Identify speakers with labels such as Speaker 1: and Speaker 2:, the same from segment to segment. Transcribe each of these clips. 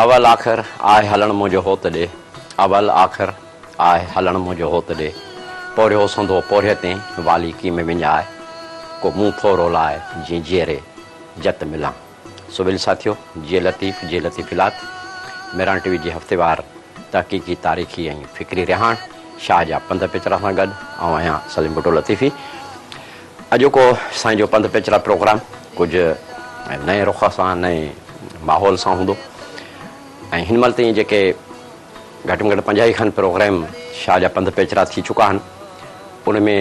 Speaker 1: اول آخر آهه هلڻ منهنجو هوت ڏي، اول آخر آهه هلڻ منهنجو هوت ڏي، پورهيو سندو پورهيتين والي ڪيم وڃاء، ڪو مون ٿورو لاء جيئن جيئري جت ملان. سويل ساٿيو، جيئي لطيف، جيئي لطيفيلات، مهراڻ ٽي وي جي هفتيوار تحقيقي، تاريخي ۽ فڪري رهاڻ شاهه جا پنڌ پيچرا سان گڏ آئون آهيان سليم ڀٽو لطيفي. اڄوڪو سائين جو پنڌ پيچرا پروگرام ڪجهه نئين رخ سان نئين ماحول سان هوندو ۽ هن مهل تائين جيڪي گهٽ ۾ گهٽ پنجاهي کن پروگرام شاهه جا پنڌ پيچرا ٿي چڪا آهن ان ۾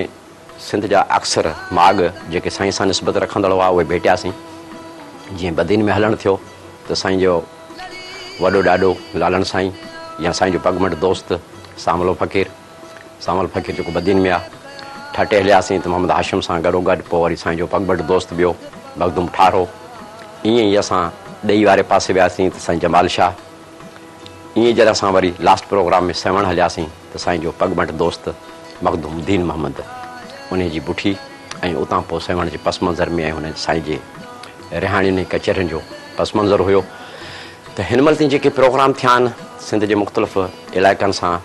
Speaker 1: سنڌ جا اڪثر ماڳ جيڪي سائين سان نسبت رکندڙ هئا اهي ڀيٽياسين جيئن بدين ۾ هلڻ ٿيو ته سائين جو وڏو ڏاڏو لالڻ سائين يا سائين جو پڳمٽ دوست سانولو فقير سانول فقير جيڪو بدين ۾ آ. ٺٽي هلياسين ته محمد هاشم سان گڏوگڏ پوء وري سائين جو پڳبٽ دوست ٻيو مخدوم ٺارو. ائين ئي اسان ڏيئي واري پاسي وياسين ته سائين جمال شاهه. ائين ئي جڏهن اسان وري لاسٽ پروگرام ۾ سيوهڻ هلياسين ته سائين جو پڳمٽ دوست مخدوم دين محمد انهي جي بٺي ۽ اتان پوء سيوهڻ جي پس منظر ۾ ۽ هن سائين جي رهاڻين ۽ ڪچهرين جو پس منظر هيو ته هن مهل تائين جيڪي پروگرام ٿيا آهن سنڌ جي مختلف علائقن سان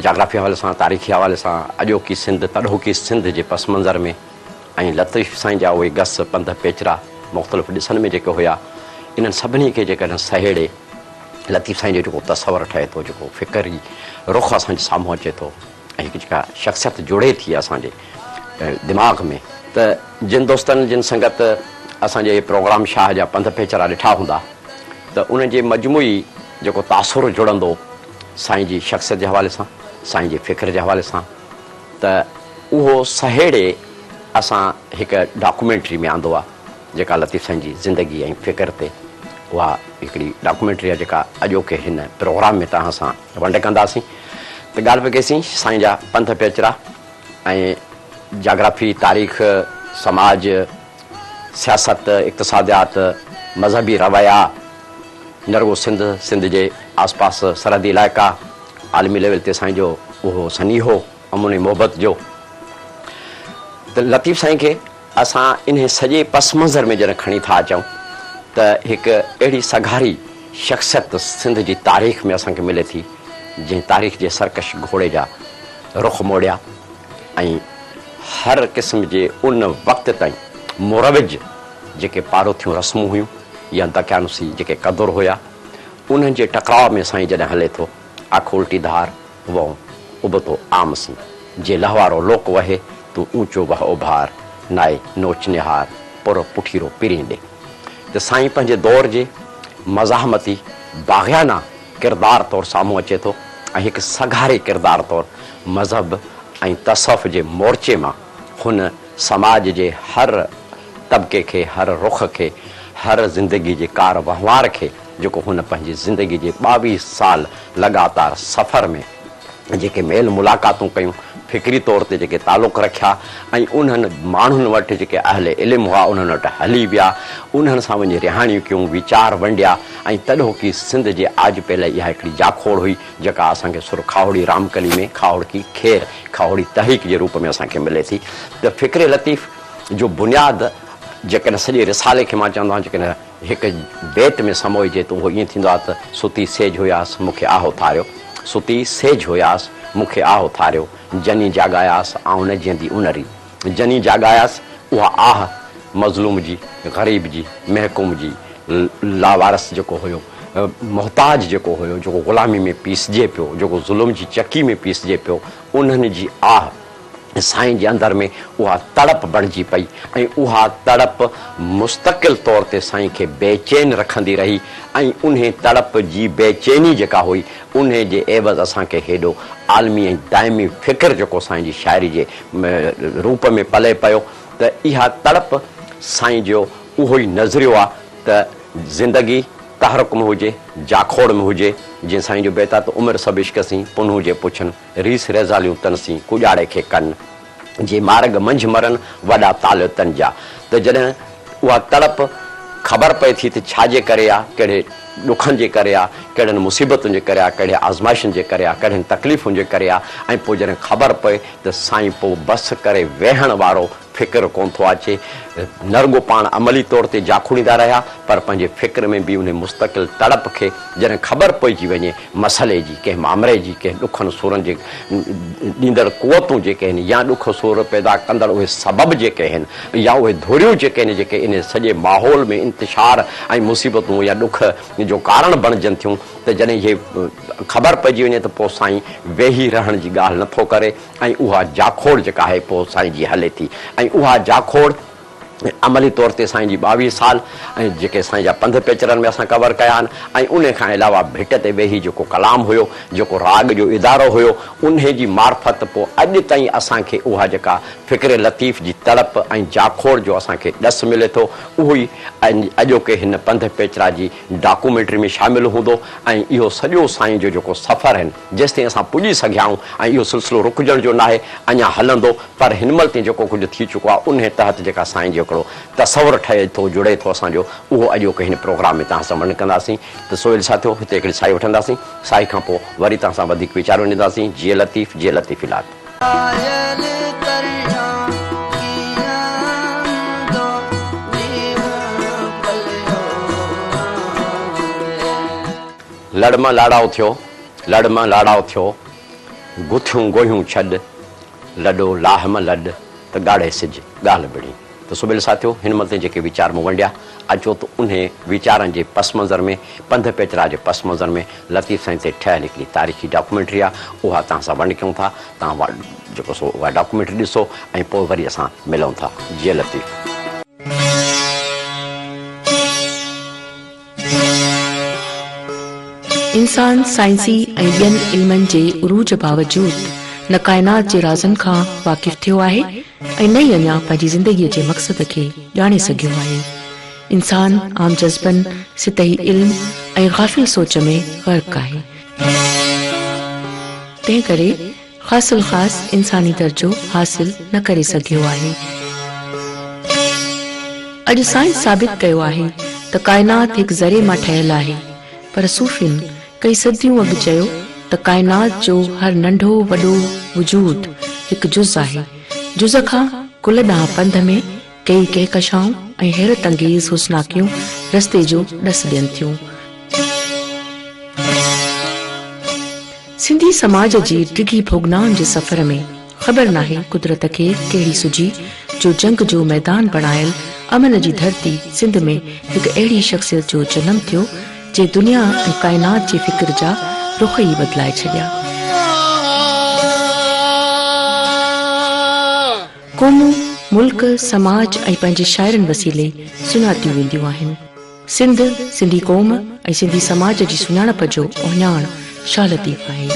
Speaker 1: جاگرافي حوالي سان، تاريخي حوالي سان، اڄوڪي سنڌ، تڏهوڪي سنڌ جي پس منظر ۾ ۽ لطيف سائين جا اهي گس، پنڌ، پيچرا مختلف ڏسن ۾ جيڪي هيا، انهن سڀني کي جيڪڏهن سهيڙي لطيف سائين جو جيڪو تصور ٺهي ٿو، جيڪو فڪري رخ اسان جي سامهون اچي ٿو ۽ هڪ جيڪا شخصيت جڙي ٿي اسان جي دماغ ۾، ته جن دوستن، جن سنگت اسان جي پروگرام شاهه جا پنڌ پيچرا ڏٺا هوندا ته انهن جي مجموعي جيڪو تاثر جڙندو سائين جي شخصيت جي حوالي سان، سائين جي فڪر جي حوالي سان ته اهو سهيڙي اسان هڪ ڊاڪومينٽري ۾ آندو آ جيڪا لطيف سائين جي زندگي ۽ فڪر تي اها هڪڙي ڊاڪومينٽري آ جيڪا اڄوڪي هن پروگرام ۾ توهان سان ونڊ ڪنداسين ته ڳالهه پئي ڪئيسين سائين جا پنڌ پيچرا ۽ جاگرافي، تاريخ، سماج، سياست، اقتصاديات، مذهبي رويا، نه رڳو سنڌ، سنڌ جي آس پاس سرحدي علائقا، عالمي ليول تي سائين جو اهو سنيهو امن ۽ محبت جو ته لطيف سائين کي اسان انهي سڄي پس منظر ۾ جڏهن کڻي ٿا اچون ته هڪ اهڙي سگهاري شخصيت سنڌ جي تاريخ ۾ اسان کي ملي ٿي جنهن تاريخ جي سرڪش گهوڙي جا رخ موڙيا ۽ هر قسم جي ان وقت تائين مروج جيڪي پاروٿيون رسمون هيون يا دقيانوسي جيڪي قدر هيا، انهن جي ٽڪراء ۾ سائين جڏهن هلي ٿو، اک الٽي ڌار، وئون ابتو عام سين، جي لهوارو لوڪ وهي، تون اونچو وهه اوڀار، نائي نوچ نهار، پر پٺيرو پرين ڏي. ته سائين پنهنجي دور جي مزاحمتي باغيانه ڪردار طور سامهون اچي ٿو ۽ هڪ سگهاري ڪردار طور مذهب ۽ تصوف جي مورچي مان هن سماج جي هر طبقي کي، هر رخ کي، هر زندگي جي ڪار وهنوار کي جيڪو هن پنهنجي زندگي جي ٻاويهه سال لڳاتار سفر ۾ جيڪي ميل ملاقاتون ڪيون، فڪري طور تي جيڪي تعلق رکيا ۽ انهن ماڻهن وٽ جيڪي اهل علم هئا انهن وٽ هلي ويا، انهن سان وڃي رهاڻيون ڪيون، ويچار ونڊيا ۽ تڏهوڪي سنڌ جي آجپي لاء اها هڪڙي جاکوڙ هئي جيڪا اسان کي سر کاهوڙي رامڪلي ۾ کاهوڙڪي کير، کاهوڙي تحريڪ جي روپ ۾ اسان کي ملي ٿي ته فڪر لطيف جو بنياد جيڪڏهن سڄي رسالي کي مان چوندو آهيان جيڪڏهن هڪ بيت ۾ سموئجي ته اهو ائين ٿيندو آهي ته ستي سيج هياس مون کي آهه اٿاريو، ستي سيج هياس مون کي آهه اٿاريو، جني جاڳاياس آئون نه جيئندي ان ري، جني جاڳاياس اها آهه مظلوم جي، غريب جي، محڪوم جي، لاوارث جيڪو هيو، محتاج جيڪو هيو، جيڪو غلامي ۾ پيسجي پيو، جيڪو ظلم جي چڪي ۾ پيسجي پيو، انهن جي آهه سائين جي اندر ۾ اها تڙپ بڻجي پئي ۽ اها تڙپ مستقل طور تي سائين کي بيچين رکندي رهي ۽ انهي تڙپ جي بيچيني جيڪا هئي انهي جي عيوض اسان کي هيڏو عالمي ۽ دائمي فڪر جيڪو سائين جي شاعري جي روپ ۾ پلئه پيو ته اها تڙپ سائين جو اهو ئي نظريو آ ته زندگي تحرڪ ۾ هجي، جاکوڙ ۾ هجي، جيئن سائين جو بيت آ ته عمر سڀ عشق سين، پنهون جي پڇن، ريس ريزاليون تن سين، ڪڄاڙي کي ڪن، جي مارڳ منجهه مرن، وڏا طالع تن جا. ته جڏهن اها تڙپ خبر پئي ٿي ته ڇا جي ڪري آ، ڪهڙي ڏکن جي ڪري آ، ڪهڙين مصيبتن جي ڪري آ، ڪهڙي آزمائشن جي ڪري آ، ڪهڙين تڪليفن جي ڪري آ ۽ پوء جڏهن خبر پئي ته سائين پوء بس ڪري ويهڻ وارو فڪر ڪونه ٿو اچي. نه رڳو پاڻ عملي طور تي جاکوڙيندا رهيا پر پنهنجي فڪر ۾ به انهي مستقل تڙپ کي جڏهن خبر پئجي وڃي مسئلي جي، ڪنهن مامري جي، ڪنهن ڏکن سورن جي ڏيندڙ قوتون جيڪي آهن يا ڏک سور پيدا ڪندڙ اهي سبب جيڪي آهن يا اهي ڌريون جيڪي آهن جيڪي انهي سڄي ماحول ۾ انتشار ۽ مصيبتون يا ڏک جو ڪارڻ بڻجن ٿيون ته جڏهن اهي خبر پئجي وڃي ته پوء سائين ويهي رهڻ جي ڳالهه نه ٿو ڪري ۽ اها جاکوڙ جيڪا آهي پوء سائين جي هلي ٿي ۽ اها جاکوڙ عملي طور تي سائين جي 22 سال ۽ جيڪي سائين جا پنڌ پيچرن ۾ اسان ڪور ڪيا آهن ۽ انهي کان علاوه ڀٽ تي ويهي جيڪو ڪلام هيو جيڪو راڳ جو ادارو هيو انهي جي معرفت پوء اڄ تائين اسان کي اها جيڪا فڪر لطيف جي تڙپ ۽ جاکوڙ جو اسان کي ڏس ملي ٿو اهو ئي اڄوڪي هن پنڌ پيچرا جي ڊاڪومينٽري ۾ شامل هوندو ۽ اهو سڄو سائين جو جيڪو سفر هن جيستائين اسان پڄي سگهيا آهيون ۽ اهو سلسلو رڪجڻ جو ناهي اڃا هلندو پر هن مهل تائين جيڪو ڪجهه ٿي چڪو آهي انهي تحت جيڪا سائين جو هڪڙو تصور ٺهي ٿو جڙي ٿو اسان جو اهو اڄوڪي هن پروگرام ۾ توهان سان ونڊ ڪنداسين ته سهيل ساٿيو هتي هڪڙي ساهي وٺنداسين ساهي کان پوء وري توهان سان وڌيڪ ويچار ونڊينداسين جيئي لطيف جيئي لطيفي لات.
Speaker 2: آيل ڪريان ڪيئن منهنجو جيون پليو آهي.
Speaker 1: لڙ مان لاڙائو ٿيو، لڙ مان لاڙائو ٿيو، گٿيون گوهيون ڇڏ، لڏو لاهه م لڏ، ته ڳاڙهي سج ڳالهه بڻي. ته سڀيل ساٿيو، هن مهل تائين جيڪي ويچار مون ونڊيا، اچو ته انهي ويچارن جي پس منظر ۾، پنڌ پيچرا جي پس منظر ۾، لطيف سائين تي ٺهيل هڪڙي تاريخي ڊاڪومينٽري آ، اها توهان سان ونڊ ڪيون ٿا، توهان جيڪو سو اها ڊاڪومينٽري ڏسو ۽ پوء وري اسان ملون ٿا. جيئي لطيف.
Speaker 3: انسان سائنسي ۽ ٻين علمن جي عروج باوجود نه ڪائنات جي رازن کان واقف ٿيو آهي ۽ نه ئي اڃا پنهنجي زندگيء جي مقصد کي ڄاڻي سگهيو آهي. انسان عام جذبن، سطحي علم ۽ غافل سوچ ۾ غرق آهي. تنهن ڪري خاص الخاص انساني درجو حاصل نه ڪري سگهيو آهي. اڄ سائنس ثابت ڪيو آهي ته ڪائنات هڪ ذري مان ٺهيل آهي پر صوفين ڪئي صديون اڳ چيو ته ڪائنات جو هر ننڍو وڏو وجود هڪ جز آهي. جز کان ڪل ڏانهن پنڌ ۾ ڪيئي ڪهڪشائون ۽ حيرت انگيز حسناڪيون رستي جو ڏس ڏين ٿيون. سنڌي سماج جي ڊگهي ڀوڳنائن جي سفر ۾ خبر ناهي قدرت کي ڪهڙي سجهي جو جنگ جو ميدان بڻايل امن جي ڌرتي سنڌ ۾ هڪ اهڙي شخصيت جو جنم ٿيو جنهن دنيا ۽ ڪائنات جي فڪر جا رخ ئي بدلائي ڇڏيا. قومون، ملڪ، سماج ۽ پنهنجي شاعرن وسيلي سڃاتيون وينديون آهن. سنڌ، سنڌي قوم ۽ سنڌي سماج جي سڃاڻپ جو اهڃاڻ شاهه لطيف آهي.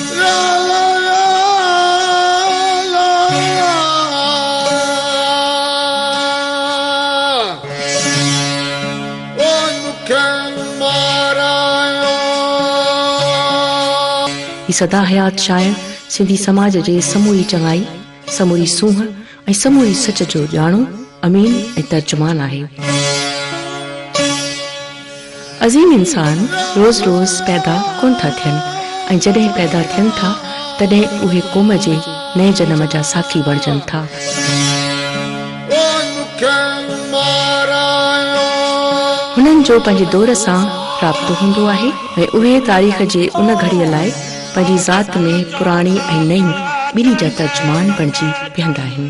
Speaker 3: هي سدا حيات شاعر سنڌي سماج جي سموري چڱائي، سموري سونهن ۽ سموري سچ جو ڄاڻو، امين ۽ ترجمان آهي. عظيم انسان روز روز پيدا ڪونه ٿا ٿين ۽ جڏهن پيدا ٿين ٿا تڏهن اهي قوم جي نئين جنم جا ساٿي بڻجن ٿا. هنن جو پنهنجي دور سان رابطو هوندو آهي ۽ اهي تاريخ جي ان گهڙيء لاء پنهنجي ذات ۾ پراڻي ۽ نئين ٻنهي جا ترجمان بڻجي بيهندا آهن.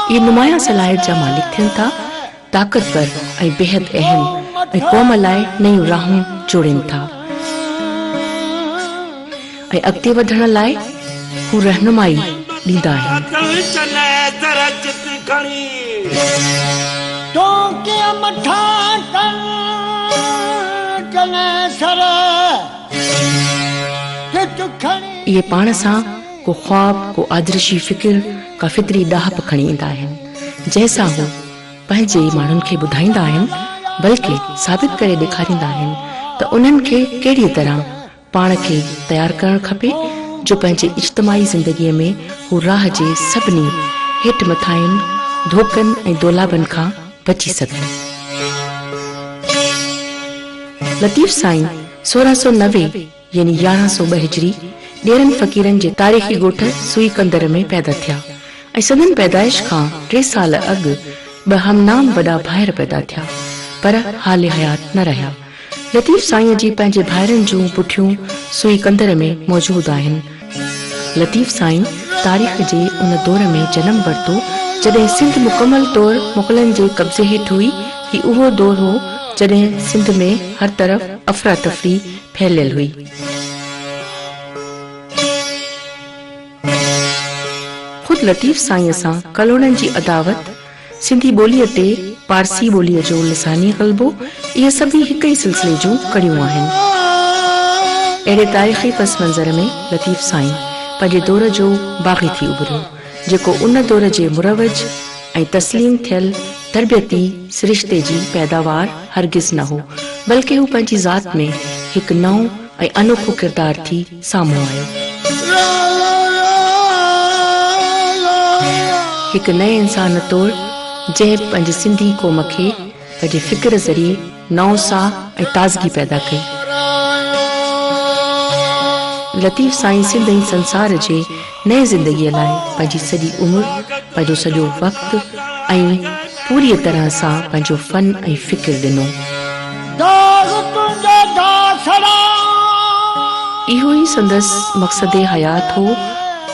Speaker 3: اهي نمايان صلاحيت جا مالڪ ٿين ٿا، طاقتور ۽ بيحد اهم ۽ قوم لاء نيون راهون جوڙين ٿا ۽ اڳتي وڌڻ لاء هو رهنمائي ڏيندا آهن. اهي پاڻ سان ڪو خواب، ڪو آدرشي فڪر، ڪا فطري ڏاهپ کڻي ايندا آهن، جنهن سان هو پنهنجي ماڻهن کي ٻڌائيندا آهن، بلڪه ثابت ڪري ڏيکاريندا آهن ته انهن کي ڪهڙيء طرح پاڻ کي تيار ڪرڻ کپي جو پنهنجي اجتماعي زندگيء ۾ هو راهه جي سڀني هيٺ مٿاهين، ڌوڪن ۽ دولابن کان بچي سگهن. لطيف سائين 1690 يعني 1102 هجري. ڏيرن فقيرن جي تاريخي ڳوٺ سوئي ڪندر ۾ پيدا ٿيا ۽ سندن پيدائش کان ٽي سال اڳ ٻه همنام وڏا ڀائر پيدا ٿيا، پر حال حيات نه رهيا. لطيف سائينء جي پنهنجي ڀائرن جون پٺيون سوئي ڪندر ۾ موجود آهن. لطيف سائين تاريخ جي ان دور ۾ جنم ورتو، جڏهن سنڌ مڪمل طور مغلن جي قبضي هيٺ هئي. هي اهو دور هو، جڏهن سنڌ ۾ هر طرف افراتفري ڦهليل هئي. خود لطيف سائينء سان ڪلهوڙن جي عداوت، سنڌي ٻوليء تي پارسي ٻوليء جو لساني غلبو، اهي سڀئي هڪ ئي سلسلي جون ڪڙيون آهن. اهڙي تاريخي پس منظر ۾ لطيف سائين پنهنجي دور جو باغي ٿي اڀريو، جيڪو ان دور جي مروج ۽ تسليم ٿيل تربيتي سرشتي جي پيداوار هرگز نه هو، بلڪه هو پنهنجي ذات ۾ هڪ نئون ۽ انوکو ڪردار ٿي سامهون آيو. هڪ نئين انسان طور جنهن پنهنجي سنڌي قوم کي پنهنجي فڪر ذريعي نئون ساهه ۽ تازگي پيدا ڪئي. لطيف سائين سنڌ ۽ سنسار جي نئين زندگيء لاء پنهنجي سڄي عمر، پنهنجو سڄو وقت ۽ پوريء طرح سان پنهنجو فن ۽ فڪر ڏنو. اهو ئي سندس مقصد حيات هو،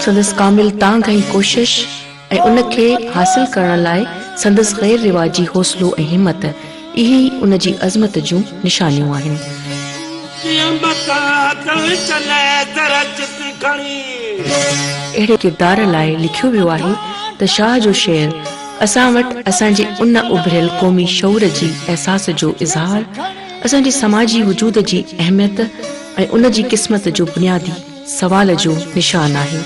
Speaker 3: سندس ڪامل تانگهه ۽ ڪوشش ۽ ان کي حاصل ڪرڻ لاء سندس غير رواجي حوصلو ۽ همت، اهي ئي ان جي عظمت جون نشانيون آهن. اهڙي ڪردار لاء لکيو ويو آهي ته شاهه جو شعر اسان وٽ اسان جي ان اڀريل قومي شعور جي احساس جو اظهار، اسان جي سماجي وجود جي اهميت ۽ ان جي قسمت جو بنيادي سوال جو نشان آهي.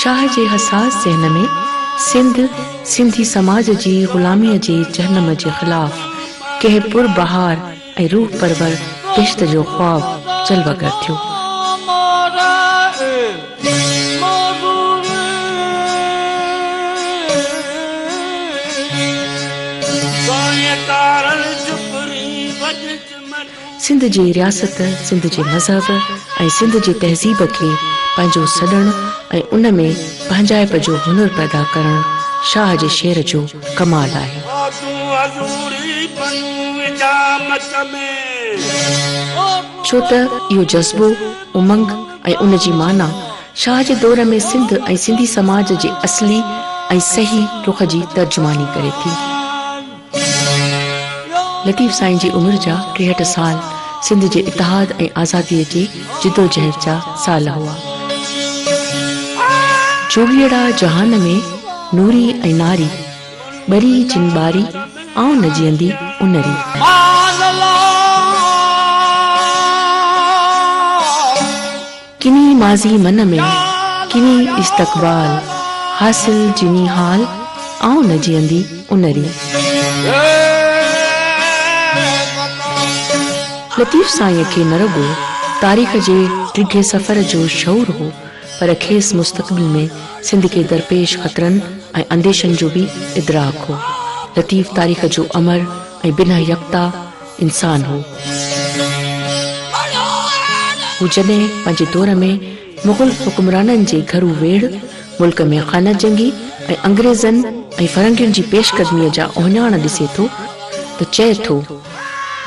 Speaker 3: شاهه جي حساس ذهن ۾ سنڌ، سنڌي سماج جي غلاميء جي جهنم جي خلاف ڪنهن پر بهار ۽ روح پرور بهشت جو خواب جلوه گر ٿيو. سنڌ جي رياست، سنڌ جي مذهب ۽ سنڌ جي تهذيب کي پنهنجو سڏڻ ۽ ان ۾ پنهنجائپ جو هنر پيدا ڪرڻ شاهه جي شعر جو ڪمال آهي. ڇو ته اهو جذبو، امنگ ۽ ان جي معنيٰ شاهه جي دور ۾ سنڌ ۽ سنڌي سماج جي اصلي ۽ صحيح رخ جي ترجماني ڪري ٿي. لطيف سائين جي عمر جا 63 سال سنڌ جي اتحاد ۽ آزاديء جي جدوجهد جا سال هئا. جوڳيئڙا جهان ۾ نوري ۽ ناري، ٻري جن ٻاري، آئون نه جيئندي ان ري. ڪني ماضي من ۾، ڪني استقبال، حاصل جني حال، آئون نه جيئندي ان ري. لطيف سائينء کي نه رڳو تاريخ جي ڊگهي سفر جو شعور هو، پر کيس مستقبل ۾ سنڌ کي درپيش خطرن ۽ انديشن جو به ادراڪ هو. لطيف تاريخ جو امر ۽ بنهه يڪتا انسان هو. هو جڏهن پنهنجي دور ۾ مغل حڪمرانن جي گهرو ويڙهه، ملڪ ۾ خانه جنگي ۽ انگريزن ۽ فرنگين جي پيش قدميء جا اهڃاڻ ڏسي ٿو ته چئي ٿو،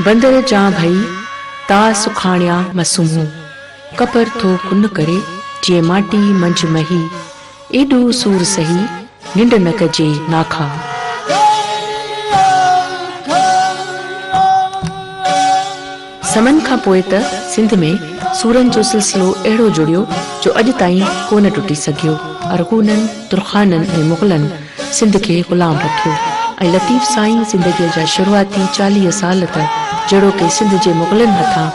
Speaker 3: بندر جان ڀئي، تا سکاڻيا مسمهون، ڪپر ٿو ڪن ڪري، جيئن ماٽي منجهه مهي، ايڏو سور سهي، ننڊ نه ڪجي ناکا. سمن کان پوء ته سنڌ ۾ سورن جو سلسلو اهڙو جڙيو جو اڄ تائين ڪونه ٽٽي سگهيو. ارغونن، ترخانن ۽ مغلن سنڌ کي غلام رکيو ۽ لطيف سائين زندگيء جا شروعاتي 40 سال ته جهڙوڪ سنڌ جي مغلن هٿان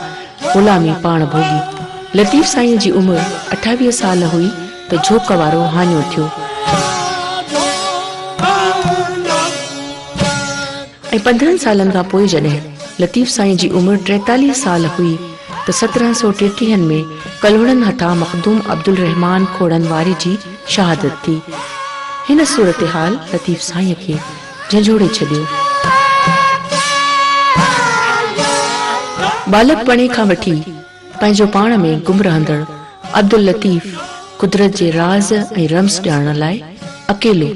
Speaker 3: غلامي پاڻ ڀوڳي. لطيف سائينء جي عمر 28 سال هئي ته جهوڪ وارو هاڃو ٿيو ۽ 15 سالن کان پوء جڏهن لطيف سائين جي عمر 43 سال هئي ته 1733 ۾ ڪلهوڙن هٿان مخدوم عبدالرحمان کوڙن واري جي شهادت ٿي. هن صورتحال لطيف سائينء کي جهنجهوڙي ڇڏيو. ٻالڪپڻي کان وٺي پنهنجو پاڻ ۾ گم رهندڙ عبداللطيف قدرت جي راز ۽ رمز ڄاڻڻ لاء اڪيلو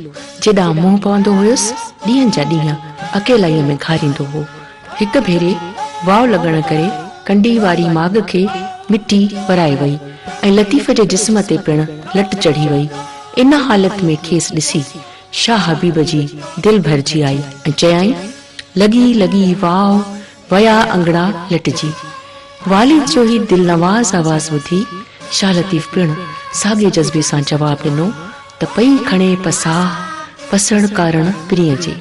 Speaker 3: جيڏانهن منهن پوندو هيس، ڏينهن جا ڏينهن اڪيلائيء ۾ گهاريندو هو. هڪ ڀيري واء لڳڻ ڪري ڪنڊي واري ماڳ کي مٽي ورائي وئي ۽ لطيف جي جسم تي پڻ لٽ چڙهي وئي. ان حالت ۾ کيس ڏسي شاهه حبيب جي دل ڀرجي آئي ۽ چيائين، لڳي لڳي واء، ويا انگڙا لٽجي. والد جو هي دلنواز آواز ٻڌي شاهه لطيف پڻ ساڳئي جذبي سان جواب ڏنو ته پئي کڻي پساهه، پسڻ ڪارڻ پرينء جي.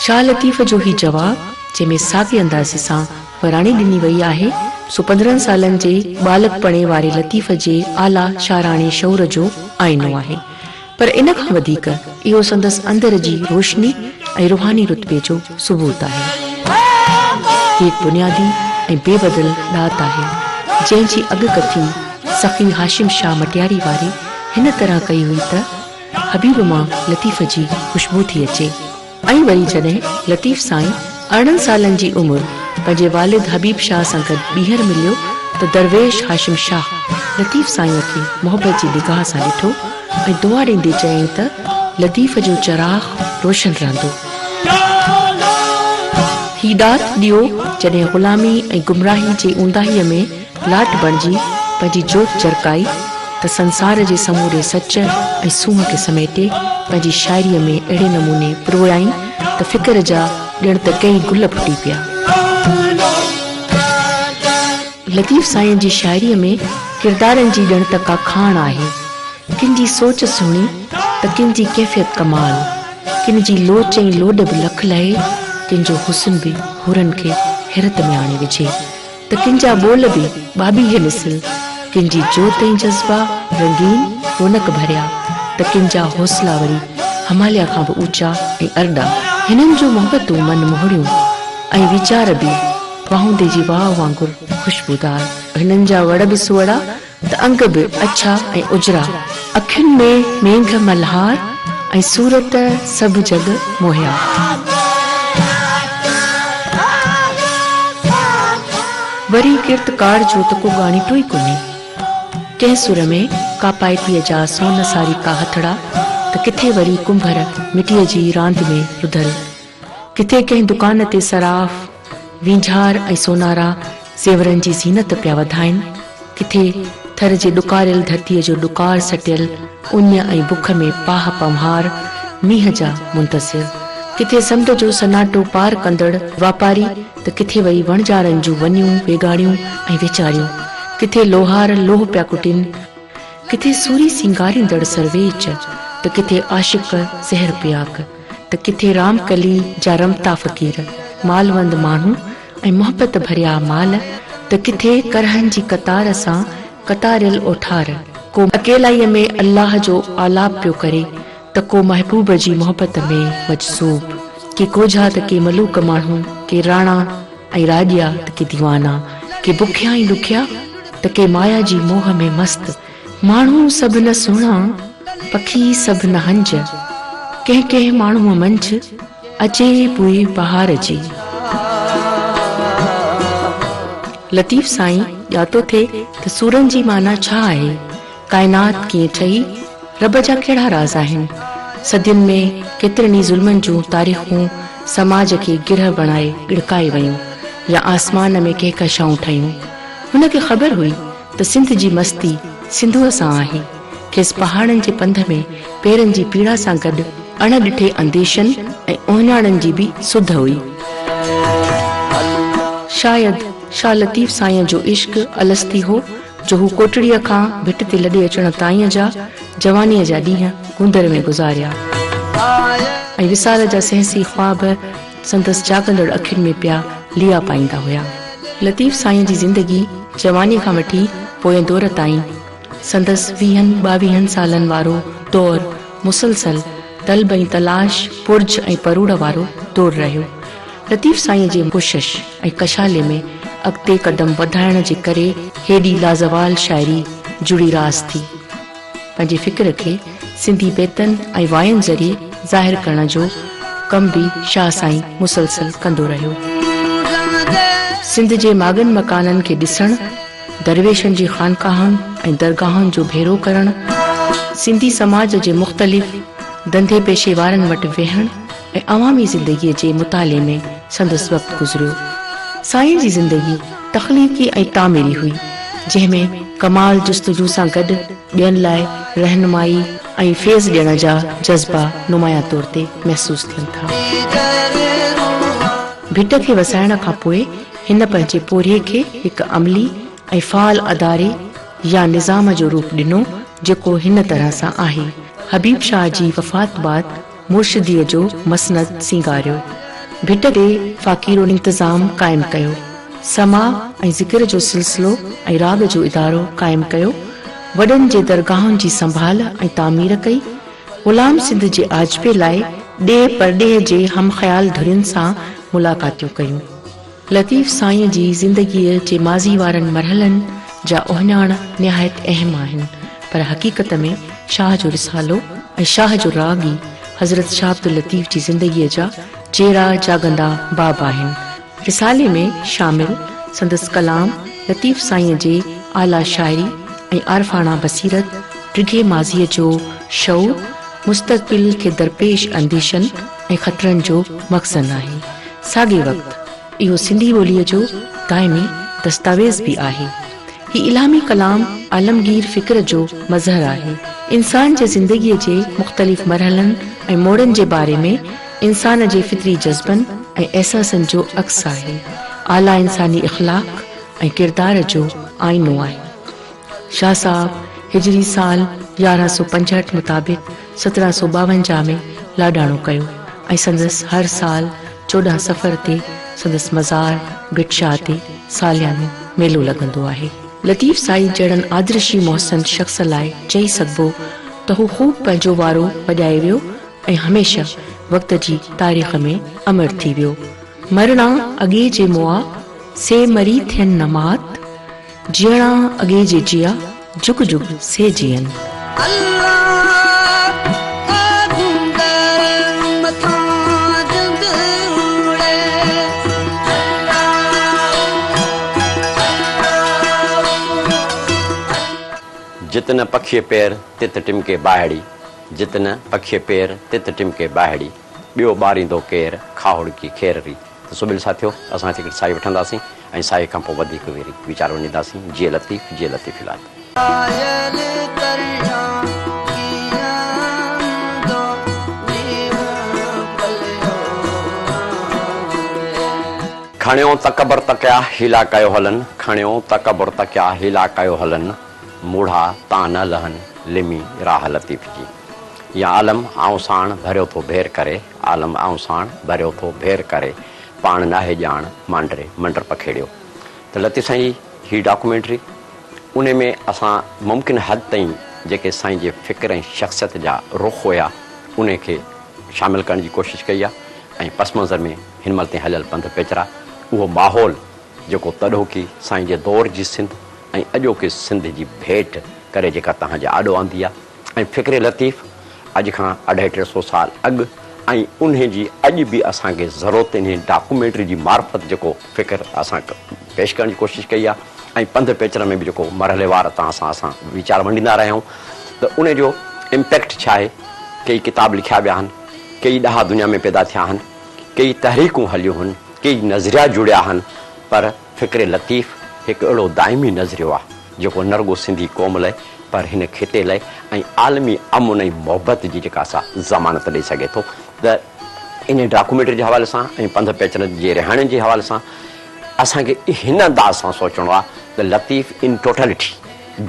Speaker 3: شاهه لطيف جو هي جواب جنهن ۾ ساڳئي اندازي سان وراڻي ڏني وئي آهي، سو 15 سالن جي ٻالڪپڻي واري لطيف جي اعليٰ شاعراڻي شعور جو آئينو آهي. پر ان کان وڌيڪ اهو سندس اندر جي روشني ۽ روحاني رتبي جو ثبوت آهي. هي هڪ بنيادي ۽ بي بدل ڏات آهي، جنهن جي اڳڪٿي سخي هاشم شاهه مٽياري واري هن طرح ڪئي هئي ته، حبيب مان لطيف جي خوشبو ٿي اچي. ۽ وري جڏهن لطيف سائين 18 سالن جي عمر پنهنجي والد حبيب شاهه سان گڏ ٻيهر مليو ته درويش هاشم شاهه لطيف سائينء کي محبت جي نگاهه سان ڏٺو ۽ دعا ڏيندي چيائين ته لطيف جو چراغ روشن رهندو. هي ڏات ڏيئو جڏهن غلامي ۽ گمراهي جي اونداهيء ۾ لاٽ بڻجي پنهنجي جوت جرڪائي ته سنسار جي سموري سچ ۽ سونهن کي سميٽي پنهنجي شاعريء ۾ اهڙي نموني پرويائين ته فڪر جا ڄڻ ته ڪئين گل ڦٽي پيا. لطيف سائين جي شاعريء ۾ ڪردارن جي ڄڻ ته ڪا کاڻ آهي. ڪن جي سوچ سهڻي ته ڪن جي ڪيفيت ڪمال، ڪن جي لوچ ۽ لوڏ به لک لهي، ڪن جو حسن به حورن کي حيرت ۾ آڻي وجهي. ته ڪن جا ٻول به ٻاٻيهي مثل، ڪن جي جوت ۽ جذبا رنگين رونق ڀريا، ته ڪن جا حوصلا وري هماليا کان به اوچا ۽ ارڏا. هنن جون محبتون من موهڻيون ۽ ويچار به واهوندي جي واء وانگر خوشبودار. هنن جا وڙ به سوئڙا ته انگ به اڇا ۽ اجرا، اکين ۾ مينگهه ملهار ۽ صورت سڀ جڳ موهيا. وري ڪرت ڪار جو ته ڪو ڳاڻيٽو ئي ڪونهي. ڪنهن سر ۾ ڪاپائتيء جا سون ساريڪا هٿڙا ته ڪٿي وري ڪنڀر مٽيء جي راند ۾ رڌل. ڪٿي ڪنهن دڪان تي صراف، وينجهار ۽ سونارا زيورن جي زينت پيا وڌائين، ڪٿي ٿر جي ڏڪاريل ڌرتيء جو ڏڪار سٽيل اڃ ۽ بک ۾ پاهه پنهوار مينهن جا منتظر، ڪٿي سمنڊ جو سناٽو پار ڪندڙ واپاري ته ڪٿي وري وڻجارن جون ونيون، ويڳاڻيون ۽ ويچاريون، ڪٿي لوهار لوهه پيا ڪٽين، ڪٿي سوري سينگاريندڙ سرويچ ته ڪٿي عاشق زهر پياڪ ته ڪٿي رامڪلي جا رمتا فقير، مالوند ماڻهو ۽ محبت ڀريا مال ته ڪٿي ڪرهن جي قطار سان قطاريل اوٺار، ڪو اڪيلائيء ۾ الله جو آلاپ پيو ڪري ته ڪو محبوب جي محبت ۾ مجذوب، ڪي ڪوجها ته ڪي ملوڪ ماڻهو، ڪي راڻا ۽ راڄيا ته ڪي ديوانا، ڪي بکيا ۽ ڏکيا ته ڪي مايا جي موهه ۾ مست، ماڻهو سڀ نه سهڻا، پکي سڀ نه هنج، ڪنهن ڪنهن ماڻهوء منجهه اچي بوء بهار جي. لطيف سائين ڄاتو ٿي ته سورن جي معنيٰ ڇا آهي، ڪائنات ڪيئن ٺهي، رب جا ڪهڙا راز آهن. صدين ۾ ڪيترن ئي ظلمن جون تاريخون سماج کي گرهه بڻائي ڳڙڪائي ويون يا آسمان ۾ ڪهڪشائون ٺهيون. هن کي خبر هئي ته سنڌ جي مستي سنڌوء سان آهي. کيس پهاڙن جي پنڌ ۾ پيرن جي پيڙا سان گڏ اڻ ڏٺي انديشن ۽ اهڃاڻن جي به سڌ هئي. شايد شاهه لطيف سائينء جو عشق الستي هو جو هو ڪوٽڙيء کان ڀٽ تي لڏي اچڻ تائين جا جوانيء جا ڏينهن گوندر ۾ گذاريا ۽ وصال جا سهسي خواب سندس جاڳندڙ اکين ۾ پيا ليئا پائيندا هيا. لطيف سائينء جي زندگي جوانيء کان وٺي پوئين دور تائين سندس ويهن ٻاويهن سالن وارو دور مسلسل طلب ۽ تلاش، پرجهه ۽ پروڙ وارو دور رهيو. لطيف سائينء جي ڪوشش ۽ ڪشالي ۾ اڳتي قدم وڌائڻ جي ڪري هيڏي لازوال شاعري جڙي راس ٿي. پنهنجي فڪر کي سنڌي بيتن ۽ واين ذريعي ظاهر ڪرڻ جو ڪم به شاهه سائين مسلسل ڪندو رهيو. سنڌ جي ماڳن مڪانن کي ڏسڻ، درويشن جي خانقاهن ۽ درگاهن جو ڀيرو ڪرڻ، سنڌي سماج جي مختلف ڌنڌي پيشي وارن وٽ ويهڻ ۽ عوامي زندگيء جي مطالعي ۾ سندس وقت گذريو. سائين جي زندگي تخليقي ۽ تعميري هئي، جنهن ۾ ڪمال جستجو سان گڏ ٻين لاء رهنمائي ۽ فيض ڏيڻ جا جذبا نمايان طور تي محسوس ٿين ٿا. ڀٽ کي وسائڻ کان پوء هن پنهنجي پورهيي کي هڪ عملي ۽ فعال اداري يا نظام جو روپ ڏنو، جيڪو هن طرح سان آهي. حبيب شاهه جي وفات بعد مرشديء جو مسند سينگاريو. ڀٽ تي فقيرو انتظام قائم ڪيو. سماع ۽ ذڪر جو سلسلو ۽ راڳ جو ادارو قائم ڪيو. وڏن جي درگاهن جي سنڀال ۽ تعمير ڪئي. غلام سنڌ جي آجپي لاء ڏيهه پرڏيهه جي هم خيال ڌرين سان ملاقاتيون ڪيون. لطيف سائينء جي زندگيء جي ماضي وارن مرحلن جا اهڃاڻ نهايت اهم آهن، پر حقيقت ۾ شاهه جو رسالو ۽ شاهه جو راڳ ئي حضرت شاهه عبداللطيف جي زندگيء جا جيئرا جاڳندا باب آهن. رسالي ۾ شامل سندس ڪلام لطيف سائينء جي اعليٰ شاعري ۽ عارفاڻا بصيرت، ڊگهي ماضيء جو شعور، مستقبل کي درپيش انديشن ۽ خطرن جو مخزن آهي. ساڳئي وقت اهو سنڌي ٻوليء جو دائمي دستاويز به آهي. هي الهامي ڪلام عالمگير فڪر جو مظهر آهي. انسان جي زندگيء جي مختلف مرحلن ۽ موڙن جي باري ۾ انسان جي فطري جذبن ۽ احساسن جو عڪس آهي. اعليٰ انساني اخلاق ۽ ڪردار جو آئينو آهي. شاهه صاحب هجري سال 1165 مطابق 1752 ۾ لاڏاڻو ڪيو ۽ سندس هر سال 14 صفر تي سندس مزار ڀٽ شاهه تي ساليانو ميلو لڳندو آهي. لطيف سائين جهڙن آدرشي محسن شخص لاء چئي سگهبو ته هو خوب پنهنجو وارو وڄائي ويو ۽ هميشه وقت جي تاريخ ۾ امر ٿي ويو. مرڻا اڳي جي مئا، سي مري ٿين نه مات. جيئڻا اڳي جي جيئا، جڳ جڳ سي جيئن.
Speaker 1: جت نه پکيء پير، تت ٽمڪي باهڙي، جت نه پکيء پير، تت ٽمڪي باهڙي، ٻيو ٻاريندو ڪير، کاهوڙڪي کير ري. ته سو ٻل ساٿيو، اسان هتي هڪڙي ساهي وٺنداسين ۽ ساهي کان پوء وڌيڪ وري ويچار ونڊينداسين. جيئي لطيف، جيئي لطيفي لات.
Speaker 2: آيل ڪريان ڪيئن منهنجو جيون پليو آهي.
Speaker 1: کڻيو تڪبر تڪيا حيلا ڪيو هلن، کڻيو تڪبر تڪيا حيلا ڪيو هلن، موڙها تان نه لهن، لمي راهه لطيف جي. يا عالم آئون ساڻ ڀريو ٿو ڀير ڪري، عالم آئون ساڻ ڀريو ٿو ڀير ڪري، پاڻ ناهي ڄاڻ مانڊري منڊر پکيڙيو. ته لطيف سائين جي هي ڊاڪومينٽري انهي ۾ اسان ممڪن حد تائين جيڪي سائين جي فڪر ۽ شخصيت جا رخ هيا انهي کي شامل ڪرڻ جي ڪوشش ڪئي آهي ۽ پس منظر ۾ هن مهل تائين هليل پنڌ پيچرا اهو ماحول جيڪو تڏهوڪي سائين جي دور جي سنڌ ۽ اڄوڪي سنڌ جي ڀيٽ ڪري جيڪا توهان جي آڏو آندي آهي ۽ فڪر لطيف اڄ کان اڍائي ٽي سو سال اڳ ۽ انهي جي اڄ به اسان کي ضرورت انهي ڊاڪومينٽري جي معرفت جيڪو فڪر اسان پيش ڪرڻ جي ڪوشش ڪئي آهي ۽ پنڌ پيچرن ۾ به جيڪو مرحليوار توهان سان اسان ويچار ونڊيندا رهيا آهيون ته انهي جو امپيڪٽ ڇا آهي ڪيئي ڪتاب لکيا ويا آهن ڪيئي ڏاها دنيا ۾ پيدا ٿيا آهن ڪيئي تحريڪون هليون هن ڪيئي نظريا جڙيا آهن پر فڪر لطيف هڪ اهڙو دائمي نظريو آهي جيڪو نه رڳو سنڌي قوم لئه پر هن خطي لئه ۽ عالمي امن ۽ محبت جي جيڪا سا ضمانت ڏئي سگهي ٿو ته انهي ڊاڪومينٽري جي حوالي سان ۽ پنڌ پيچرن جي رهاڻين جي حوالي سان اسان کي هن انداز سان سوچڻو آهي ته لطيف ان ٽوٽلٽي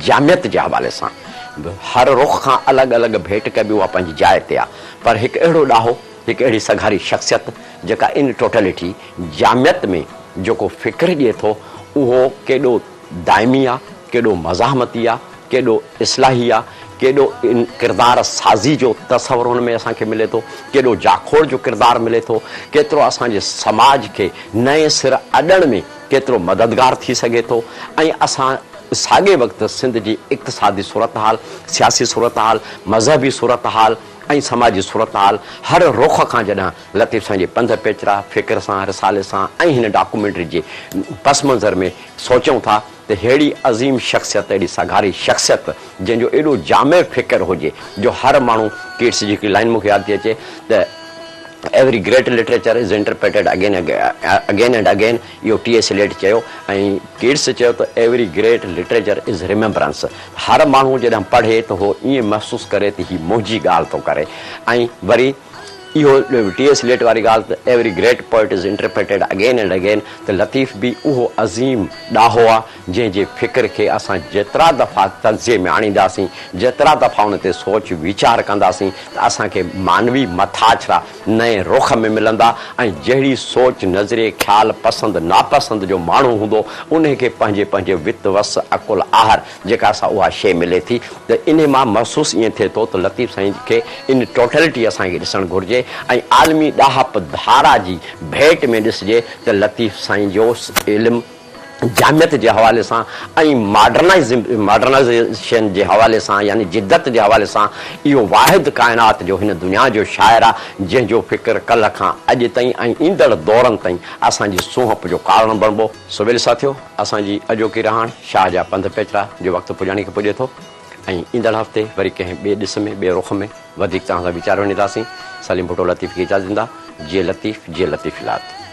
Speaker 1: جامعيت جي حوالي سان به هر رخ کان الڳ الڳ ڀيٽ ڪبي اها پنهنجي جاء تي آهي پر هڪ اهڙو ڏاهو هڪ اهڙي سگهاري شخصيت جيڪا ان ٽوٽلٽي جامعيت ۾ جيڪو فڪر ڏئي ٿو اهو ڪيڏو دائمي آ، ڪيڏو مزاحمتي آ، ڪيڏو اصلاحي آ، ڪيڏو ان ڪردار سازي جو تصور ان ۾ اسان کي ملي ٿو، ڪيڏو جاکوڙ جو ڪردار ملي ٿو، ڪيترو اسان جي سماج کي نئين سر اڏڻ ۾ ڪيترو مددگار ٿي سگهي ٿو ۽ اسان ساڳئي وقت سنڌ جي اقتصادي صورتحال، سياسي صورتحال، مذهبي صورتحال ۽ سماجي صورتحال هر رخ کان جڏهن لطيف سائين جي پنڌ پيچرا، فڪر سان، رسالي سان ۽ هن ڊاڪومينٽري جي پس منظر ۾ سوچيون ٿا ته ههڙي عظيم شخصيت، اهڙي سگهاري شخصيت جنهن جو ايڏو جامع فڪر هجي جو هر ماڻهو ڪيٽس جي هڪڙي لائين مون کي ياد ٿي اچي ته Every great literature is interpreted again again and again اهو ٽي ايس ايليٽ چيو ۽ ڪيٽس چيو ته Every great literature is remembrance هر ماڻهو جڏهن پڙهي ته هو ائين محسوس ڪري ته هي منهنجي ڳالهه ٿو ڪري ۽ وري اهو ٽي ايس ايليٽ واري ڳالهه ته Every great poet is interpreted again and again ته لطيف به اهو عظيم ڏاهو آ جنهن جي فڪر کي اسان جيترا دفعا تجزيي ۾ آڻينداسين، جيترا دفعا ان تي سوچ ويچار ڪنداسين ته اسان کي معنوي مٿاڇرا نئين رخ ۾ ملندا ۽ جهڙي سوچ، نظريي، خيال، پسند ناپسند جو ماڻهو هوندو انهي کي پنهنجي پنهنجي وت وس، عقل آهر جيڪا سا اها شيء ملي ٿي ته انهي مان محسوس ائين ٿئي ٿو ته لطيف سائين کي ان ٽوٽلٽي اسان کي ڏسڻ گهرجي ۽ عالمي ڏاهپ ڌارا جي ڀيٽ ۾ ڏسجي ته لطيف سائين جو علم جامعيت جي حوالي سان ۽ ماڊرنائيزيشن جي حوالي سان يعني جدت جي حوالي سان اهو واحد ڪائنات جو هن دنيا جو شاعر آ جنهن جو فڪر ڪلهه کان اڄ تائين ۽ ايندڙ دورن تائين اسان جي سونهپ جو ڪارڻ بڻبو. سويل ساٿيو! اسان جي اڄوڪي رهاڻ شاهه جا پنڌ پيچرا جو وقت پڄاڻي کي پڄي ٿو ۽ ايندڙ هفتي وري ڪنهن ٻئي ڏس ۾ ٻئي رخ ۾ وڌيڪ توهان سان ويچار ونڊينداسين. سليم ڀٽو لطيف کي اجازت ڏيندا. جيئي لطيف جيئي لطيف لات.